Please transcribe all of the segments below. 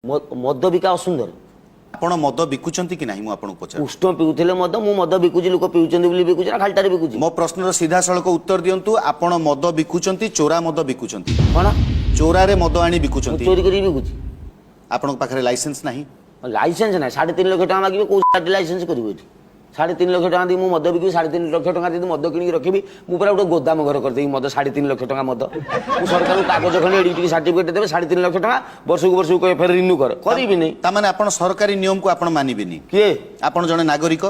ମଦ ବିକା ଅସୁନ୍ଦର। ଆପଣ ମଦ ବିକୁଛନ୍ତି କି ନାହିଁ, ମୁଁ ଆପଣଙ୍କୁ ପଚାରୁଛି। କୃଷ୍ଣ ପିଉଥିଲେ ମଦ। ମୁଁ ମଦ ବିକୁଛି, ଲୋକ ପିଉଛନ୍ତି ବୋଲି ବିକୁଛି ନା ଖାଲିଟାରେ ବିକୁଛି? ମୋ ପ୍ରଶ୍ନର ସିଧାସଳଖ ଉତ୍ତର ଦିଅନ୍ତୁ। ଆପଣ ମଦ ବିକୁଛନ୍ତି? ଚୋରା ମଦ ବିକୁଛନ୍ତି? କ'ଣ? ଚୋରାରେ ମଦ ଆଣି ମୁଁ ବିକୁଛନ୍ତି? ଚୋରି କରିକି ବିକୁଛି? ଆପଣଙ୍କ ପାଖରେ ଲାଇସେନ୍ସ ନାହିଁ? ଲାଇସେନ୍ସ ନାହିଁ। 3.5 ଲକ୍ଷ ଟଙ୍କା ମାଗିବେ, କୋଉ ଲାଇସେନ୍ସ କରିବୁ ଏଠି? 3.5 ଲକ୍ଷ ଟଙ୍କା ଦେଇ ମୁଁ ମଦ ବିକିବି? 3.5 ଲକ୍ଷ ଟଙ୍କା ଦେଇ ମଦ କିଣିକି ରଖିବି? ମୁଁ ପୁରା ଗୋଟେ ଗୋଦାମ ଘର କରିଦେବି ମଦ। 3.5 ଲକ୍ଷ ଟଙ୍କା ମଦ, ମୁଁ ସରକାରଙ୍କୁ କାଗଜ ଖଣ୍ଡେ ଏଡ଼ିକି ଟିକେ ସାର୍ଟିଫିକେଟ୍ ଦେବେ, 3.5 ଲକ୍ଷ ଟଙ୍କା ବର୍ଷକୁ ବର୍ଷକୁ କହିବେ ଫେର ରିନ୍ୟୁ କର, କରିବିନି। ତାମାନେ ଆପଣ ସରକାରୀ ନିୟମକୁ ଆପଣ ମାନିବେନି? କିଏ? ଆପଣ ଜଣେ ନାଗରିକ,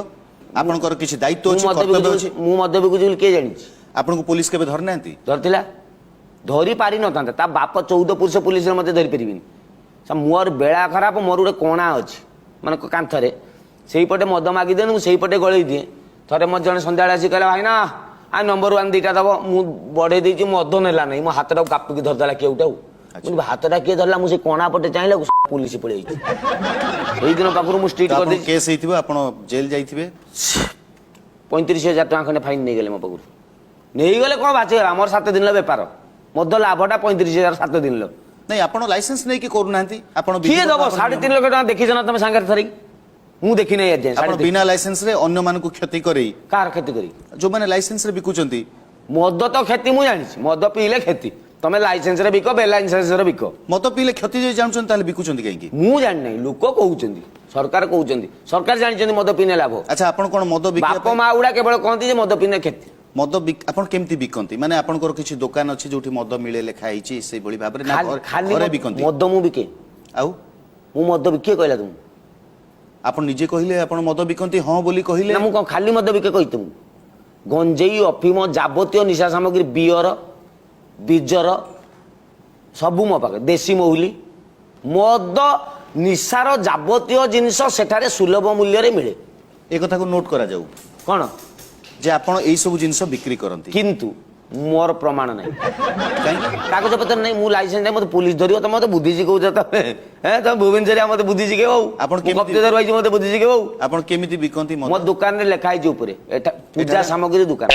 ଆପଣଙ୍କର କିଛି ଦାୟିତ୍ୱ ମୁଁ ଅଛି, ମଦ କର୍ତ୍ତବ୍ୟ ବିକୁଛି ଅଛି। ମୁଁ ମଦ ବିକୁଛି ବୋଲି କିଏ ଜାଣିଛି? ଆପଣଙ୍କୁ ପୋଲିସ କେବେ ଧରିନାହାନ୍ତି? ଧରିଥିଲା, ଧରି ପାରିନଥାନ୍ତା। ତା ବାପ 14 ପୁରୁଷ ପୋଲିସରେ ମୋତେ ଧରିପାରିବିନି। ମୋର ବେଳା ଖରାପ, ମୋର ଗୋଟେ କଣା ଅଛି ମାନେ କାନ୍ଥରେ, ସେଇପଟେ ମଦ ମାଗି ଦିଅନ୍ତି, ମୁଁ ସେଇପଟେ ଗଳେଇ ଦିଏ। ଥରେ ମୋତେ ଜଣେ ସନ୍ଧ୍ୟାବେଳେ ଆସି କହିଲା, "ଭାଇନା, ଆ ନମ୍ବର ୱାନ୍ ଦିଟା ଦବ।" ମୁଁ ବଢେଇ ଦେଇଛି, ମଦ ନେଲା ନାହିଁ, ମୋ ହାତଟାକୁ କାପିକି ଧରିଦେଲା କିଏ ଗୋଟେ। ଆଉ ମୁଁ କହିଲି, ହାତଟା କିଏ ଧରିଲା? ମୁଁ ସେ କଣା ପଟେ ଚାହିଁଲା, ପୋଲିସ ପଳେଇ ଯାଇଛି। ସେଇଦିନ ପାଖରୁ ମୁଁ ତ ଷ୍ଟ୍ରିଟ୍ ଆପଣ କରିଦେଇଛି। କେସ୍ ହେଇଥିବ, ଆପଣ ଜେଲ୍ ଯାଇଥିବେ? 35,000 ଟଙ୍କା ଖଣ୍ଡେ ଫାଇନ୍ ନେଇଗଲେ ମୋ ପାଖରୁ। ନେଇଗଲେ କ'ଣ ବାଚିଗଲା ମୋର? 7 ଦିନର ବେପାର, ମଦ ଲାଭଟା 35,000 7 ଦିନର। ନାଇଁ, ଆପଣ ଲାଇସେନ୍ସ ନେଇକି କରୁନାହାନ୍ତି ଆପଣ କିଏ ବିଧିବଦ୍ଧ ଦବ? ଭାବରେ ସାଢେ ନିୟମ- ତିନି ଲକ୍ଷ ଟଙ୍କା ଦେଖିଛ ନା ତମେ ସାଙ୍ଗରେ ଧରିକି? ମୁଁ ଦେଖିନାହିଁ ଆଜି ଯାଏଁ। ଆପଣ 3.5 ବିନା ଲାଇସେନ୍ସରେ ଅନ୍ୟମାନଙ୍କୁ କ୍ଷତି କରେଇ। କାହାର କ୍ଷତି କରି? ଯୋଉମାନେ ଲାଇସେନ୍ସରେ ବିକୁଛନ୍ତି। ମଦ ତ କ୍ଷତି, ମୁଁ ଜାଣିଛି। ମଦ ପିଇଲେ କ୍ଷତି। ତମେ ଲାଇସେନ୍ସରେ ବିକ, ବେଲାଇସେନ୍ସରେ ବିକ। ମଦ ପିଇଲେ କ୍ଷତି ଯଦି ଜାଣୁଛନ୍ତି, ତାହେଲେ ବିକୁଛନ୍ତି କାହିଁକି? ମୁଁ ଜାଣିନାହିଁ, ଲୋକ କହୁଛନ୍ତି, ସରକାର କହୁଛନ୍ତି। ସରକାର ଜାଣିଛନ୍ତି ମଦ ପିଇଲେ ଲାଭ। ଆଚ୍ଛା, ଆପଣ କ'ଣ ମଦ ବିକିବା ବାପ ପାଇଁ ମା ଗୁଡା କେବଳ କହନ୍ତି ଯେ ମଦ ପିଇଲେ କ୍ଷତି। ମଦ ଆପଣ କେମିତି ବିକନ୍ତି? ମାନେ ଆପଣଙ୍କର କିଛି ଦୋକାନ ଅଛି ଯୋଉଠି ମଦ ମିଳେ ଲେଖା ହେଇଛି, ସେଇଭଳି ଭାବରେ ନା ଖାଲି ଘରେ ବିକନ୍ତି? ମଦ ମୁଁ ବିକେ? ଆଉ? ମୁଁ ମଦ ବିକେ କହିଲା ତୁମକୁ? ଆପଣ ନିଜେ କହିଲେ ଆପଣ ମଦ ବିକନ୍ତି, ହଁ ବୋଲି କହିଲେ। ନା, ମୁଁ କ'ଣ ଖାଲି ମଦ ବିକେ କହିଛି ତୁମକୁ? ଗଞ୍ଜେଇ, ଅଫିମ, ଯାବତୀୟ ନିଶା ସାମଗ୍ରୀ, ବିୟର, ବିଜର ସବୁ ମୋ ପାଖରେ, ଦେଶୀ ମହୁଲି, ମଦ, ନିଶାର ଯାବତୀୟ ଜିନିଷ ସେଠାରେ ସୁଲଭ ମୂଲ୍ୟରେ ମିଳେ। ଏ କଥାକୁ ନୋଟ୍ କରାଯାଉ। କ'ଣ? ଯେ ଆପଣ ଏଇ ସବୁ ଜିନିଷ ବିକ୍ରି କରନ୍ତି। କିନ୍ତୁ ମୋର ପ୍ରମାଣ ନାହିଁ। କାହିଁକି? କାଗଜପତ୍ର ନାହିଁ, ମୁଁ ଲାଇସେନ୍ସ ନାହିଁ, ମତେ ପୋଲିସ ଧରିବ। ତମେ ମତେ ବୁଦ୍ଧି ଶିଖଉଛ ତମେ? ହେ, ତମେ ଭୁବନେଶ୍ୱରରେ ମତେ ବୁଦ୍ଧି ଶିଖେଇବ? ଆଉ ଆପଣ ମୁଁ କେମିତି- କପ୍ତିଧର ଭାଇଛି, ମତେ ବୁଦ୍ଧି ଶିଖେଇବ? ଆଉ ଆପଣ କେମିତି ବିକନ୍ତି ମୋ ମଦ? ଦୋକାନରେ ଲେଖା ହେଇଛି ଉପରେ, ଏଟା ପୂଜା ଏଠାରେ? ସାମଗ୍ରୀ ଦୋକାନ।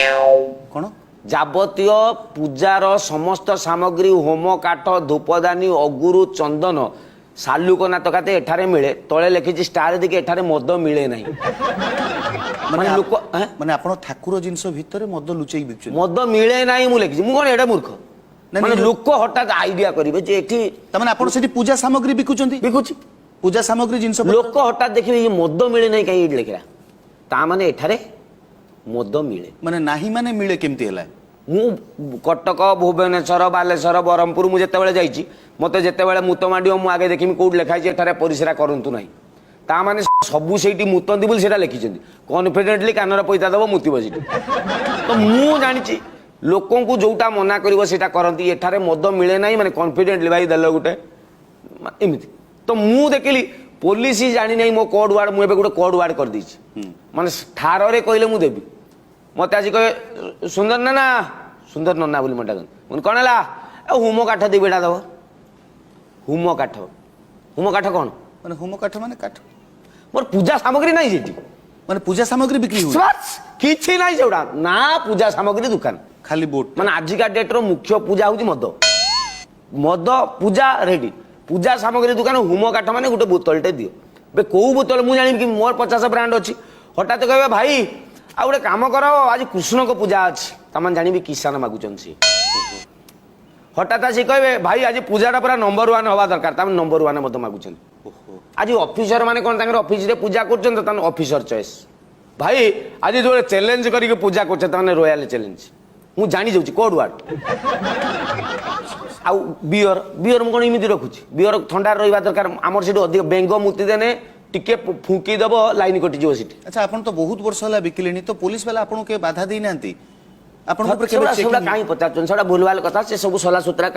କ'ଣ? ଯାବତୀୟ ପୂଜାର ସମସ୍ତ ସାମଗ୍ରୀ, ହୋମ କାଠ, ଧୂପଦାନୀ, ଅଗୁରୁ, ଚନ୍ଦନ, ସାଲୁକ ନାତକାତେ ଏଠାରେ ମିଳେ। ତଳେ ଲେଖିଛି ଷ୍ଟାର ଦେଇକି, ଏଠାରେ ମଦ ମିଳେ ନାହିଁ। ମାନେ ଲୋକ ହେଁ? ମାନେ ଆପଣ ଠାକୁର ଜିନିଷ ଭିତରେ ମଦ ଲୁଚେଇକି ବିକୁଛନ୍ତି? ମଦ ମିଳେ ନାହିଁ ମୁଁ ଲେଖିଛି। ମୁଁ କଣ ଏଇଟା ମୂର୍ଖ? ନାଇଁ, ମାନେ ନାଇଁ, ଲୋକ ହଠାତ୍ ଆଇଡିଆ କରିବେ ଯେ ଏଠି ତାମାନେ ଆପଣ ସେଠି ପୂଜା ସାମଗ୍ରୀ ବିକୁଛନ୍ତି? ବିକୁଛି। ପୂଜା ସାମଗ୍ରୀ ଜିନିଷ। ଲୋକ ହଠାତ୍ ଦେଖିବେ, ଇଏ ମଦ ମିଳେ ନାହିଁ କାହିଁ ଏଇଠି ଲେଖିଲା? ତା ମାନେ ଏଠାରେ ମଦ ମିଳେ। ମାନେ ନାହିଁ ମାନେ ମିଳେ କେମିତି ହେଲା? ମୁଁ କଟକ, ଭୁବନେଶ୍ୱର, ବାଲେଶ୍ୱର, ବ୍ରହ୍ମପୁର ମୁଁ ଯେତେବେଳେ ଯାଇଛି, ମୋତେ ଯେତେବେଳେ ମୁତ ମାଡ଼ିବ, ମୁଁ ଆଗେ ଦେଖିବି କୋଉଠି ଲେଖା ହେଇଛି ଏଠାରେ ପରିସ୍ରା କରନ୍ତୁ ନାହିଁ। ତା ମାନେ ସବୁ ସେଇଠି ମୁତନ୍ତି ବୋଲି ସେଇଟା ଲେଖିଛନ୍ତି। କନଫିଡେଣ୍ଟଲି କାନରେ ପଇତା ଦେବ, ମୁତିବ ସେଠି। ତ ମୁଁ ଜାଣିଛି, ଲୋକଙ୍କୁ ଯୋଉଟା ମନା କରିବ ସେଇଟା କରନ୍ତି। ଏଠାରେ ମଦ ମିଳେ ନାହିଁ ମାନେ କନଫିଡେଣ୍ଟଲି ଭାଇ ଦେଲ ଗୋଟେ ଏମିତି। ତ ମୁଁ ଦେଖିଲି ପୋଲିସ ଜାଣିନାହିଁ ମୋ କୋଡ୍ ୱାର୍ଡ। ମୁଁ ଏବେ ଗୋଟେ କୋଡ୍ ୱାର୍ଡ କରିଦେଇଛି। ମାନେ ଠାରରେ କହିଲେ ମୁଁ ଦେବି। ମତେ ଆଜି କହେ, "ସୁନ୍ଦର ନନା, ସୁନ୍ଦର ନନା" ବୋଲି ମତେ ଡାକନ୍ତି। ମୁଁ କହିଲି, "କ'ଣ ହେଲା?" "ଏ ହୁମ କାଠ ଦି ବିଡ଼ା ଦବ।" ହୁମ କାଠ, ହୁମ କାଠ କ'ଣ? ମାନେ ହୋମ କାଠ ମାନେ କାଠ। ମୋର ପୂଜା ସାମଗ୍ରୀ ନାହିଁ ସେଠି। ମାନେ ପୂଜା ସାମଗ୍ରୀ ବିକ୍ରି ହୁଏ? ବାସ୍, କିଛି ନାହିଁ ସେଗୁଡ଼ା ନା। ପୂଜା ସାମଗ୍ରୀ ଦୋକାନ। ଖାଲି ବୋଟ। ମାନେ ଆଜିକା ଡେଟ୍ର ମୁଖ୍ୟ ପୂଜା ହଉଛି ମଦ। ମଦ ପୂଜା ରେଡି। ପୂଜା ସାମଗ୍ରୀ ଦୋକାନ, ହୁମ କାଠ ମାନେ ଗୋଟେ ବୋତଲଟେ ଦିଅ। ବେ କୋଉ ବୋତଲ ମୁଁ ଜାଣିବି କି? ମୋର 50 ବ୍ରାଣ୍ଡ ଅଛି। ହଠାତ୍ କହିବେ, "ଭାଇ, ଆଉ ଗୋଟେ କାମ କର, ଆଜି କୃଷ୍ଣଙ୍କ ପୂଜା ଅଛି।" ତାମାନେ ଜାଣିବି କିଷାନ ମାଗୁଛନ୍ତି ସିଏ। ହଠାତ୍ ଆସି କହିବେ, "ଭାଇ, ଆଜି ପୂଜାଟା ପୁରା ନମ୍ବର ୱାନ୍ ହବା ଦରକାର।" ତାମାନେ ନମ୍ବର ୱାନ୍ ମଦ ମାଗୁଛନ୍ତି। ଆଜି ଅଫିସର ମାନେ କ'ଣ ତାଙ୍କର ଅଫିସରେ ପୂଜା କରୁଛନ୍ତି, ତାମାନେ ଅଫିସର ଚଏସ୍। ଭାଇ, ଆଜି ଯୋଉ ଚ୍ୟାଲେଞ୍ଜ କରିକି ପୂଜା କରୁଛନ୍ତି, ତାମାନେ ରୟାଲ ଚ୍ୟାଲେଞ୍ଜ। ମୁଁ ଜାଣି ଯାଉଛି କୋଡ୍ ୱାର୍ଡ। ଆଉ ବିୟର, ବିୟର ମୁଁ କ'ଣ ଏମିତି ରଖୁଛି? ବିୟର ଥଣ୍ଡାରେ ରହିବା ଦରକାର। ଆମର ସେଠି ଅଧିକ ବେଙ୍ଗ ମୁତି ଦେନେ ଟିକେ ଫୁଙ୍କି ଦେବ, ଲାଇନ କଟିଯିବ ସେଠି। ଆଚ୍ଛା, ଆପଣ ତ ବହୁତ ବର୍ଷ ହେଲା ବିକିଲେଣି, ତ ପୋଲିସ ବାଲା ଆପଣଙ୍କୁ କେବେ ବାଧା ଦେଇନାହାନ୍ତି? ଆପଣଙ୍କ ଉପରେ କେବେ ସେଗୁଡ଼ା ସେଗୁଡ଼ା checking- କାହିଁ ପଚାରୁଛନ୍ତି? ସେଗୁଡ଼ା ଭୁଲଭାଲ କଥା। ସେ ସବୁ ସଲା ସୁତରା କାମ।